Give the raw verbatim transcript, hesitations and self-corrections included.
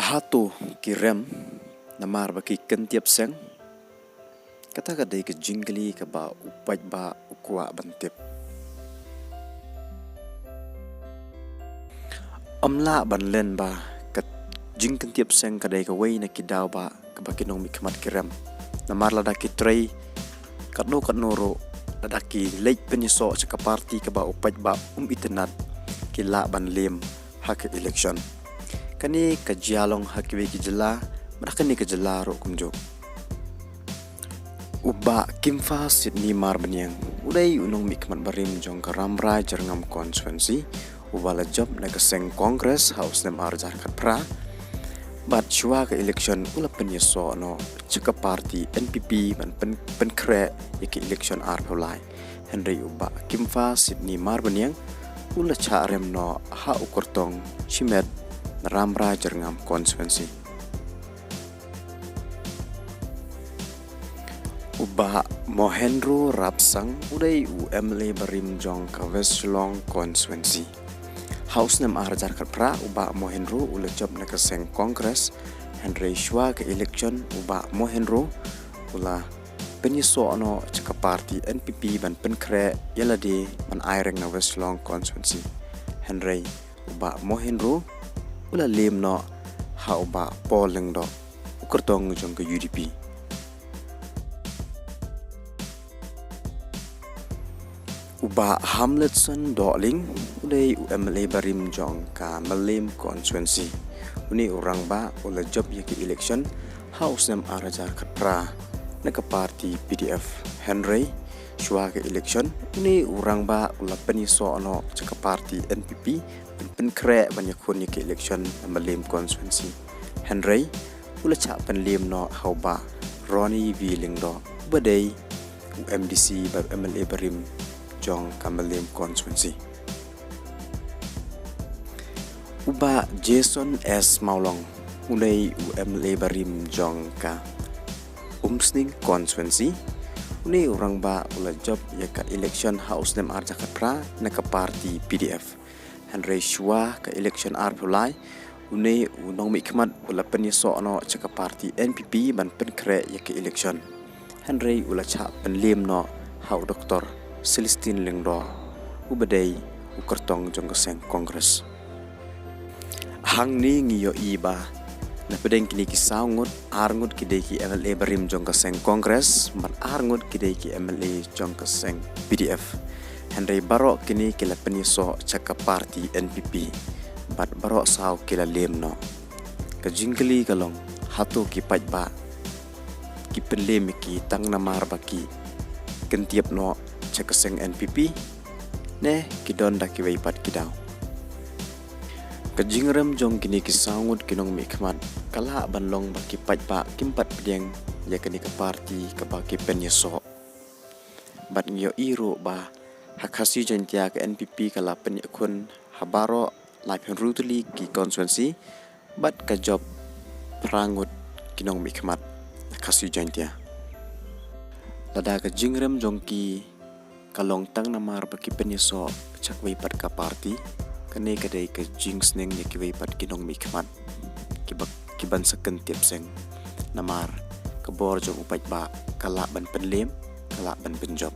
Hato ki rem namar ba ki kyntiap seng? Kata ka dei ka jingkylli kaba u paidbah u kwah ban tip. Ym lah ban len ba ka jingkyntiap seng ka dei kawei na ki daw ba kaba ki nongmihkhmat ki rem. Namar lada ki trei katno katno ruh, lada ki leit pynïasoh sha ka party kaba u paidbah um itynnad, ki lah ban lem ha ka election. Kane ka jia long ha kiwei ki jylla, bad ha kane ka jylla ruh kumjuh. U Bah Kimfa Sydney Marbaniang, u dei u nongmihkhmat barim jong ka Rambrai Jyrngam constituency, uba la jop na ka seng Congress ha u snem ar hajar khatphra. Bad shuwa ka election u la pynïasoh noh sha ka party N P P ban pyn, pynkhreh ïa ka election arphew lai. Hynrei u Bah Kimfa Sydney Marbaniang u la chah rem noh ha u kyrtong shimet na Rambrai Jyrngam constituency. U Bah Mohendro Rapsang, u dei u M L A barim jong ka West Shillong constituency. Ha u snem ar hajar khatphra u Bah Mohendro u la jop na ka seng Congress, hynrei shuwa ka election u Bah Mohendro u la pynïasoh noh sha ka party N P P ban pynkhreh ïa lade ban aireng na West Shillong constituency. Hynrei u Bah Mohendro u la lem noh ha u Bah Paul Lyngdoh, u kyrtong jong ka U D P. U Bah Hamletson Dohling, u dei u M L A barim jong ka Mylliem constituency. Une u rangbah u la jop ïa ka election ha u snem ar hajar khatphra na ka party P D F. Hynrei shuwa ka election, une u rangbah u la pynïasoh noh sha ka party N P P ban pynkhreh ban ïakhun ïa ka election na Mylliem constituency. Hynrei u la chah pynlem noh ha u Bah Ronnie V Lyngdoh, uba dei u M D C bad M L A barim jong ka Mylliem constituency. U Bah Jason S Mawlong, u dei u M L A barim jong ka Umsning constituency. Une u rangbah u la jop ïa ka election ha u snem ar hajar khatphra na ka party P D F. Hynrei shuwa ka election arphew lai, une u nongmihkhmat u la pynïasoh noh sha ka party N P P ban pynkhreh ïa ka election. Hynrei u la chah pynlem noh ha u Doktor Celestine Lyngdoh, uba dei u kyrtong jong ka seng Congress. Hangne ngi ïohi ba na pdeng kine ki saw ngut, ar ngut ki dei ki M L A barim jong ka seng Congress, bad ar ngut ki dei ki M L A jong ka seng P D F. Hynrei baroh kine ki la pynïasoh sha ka party N P P, bad baroh saw ki la lem noh. Ka jingkylli ka long, hato ki paidbah ki pynlem ïa ki tang namar ba ki kyntiap noh sha ka seng N P P, ne ki don da kiwei pat ki daw? Ka jingrem jong kine ki saw ngut ki nongmihkhmat ka lah ban long ba ki paidbah kim pat pdiang ïa kane ka party kaba ki pynïasoh. Bad ngi ïohi ruh ba ha Khasi Jaiñtia ka N P P ka la pynïakhun ha baroh laiphew hynriew tylli ki constituency, bad ka jop phra ngut ki nongmihkhmat na Khasi Jaiñtia. Lada ka jingrem jong ki ka long tang namar ba ki pynïasoh sha kawei pat ka party, kane ka dei ka jingsneng ïa kiwei pat ki nongmihkhmat kiba, ki ban sa kyntiap seng. Namar ka bor jong u paidbah ka lah ban pynlem, ka lah ban pynjop.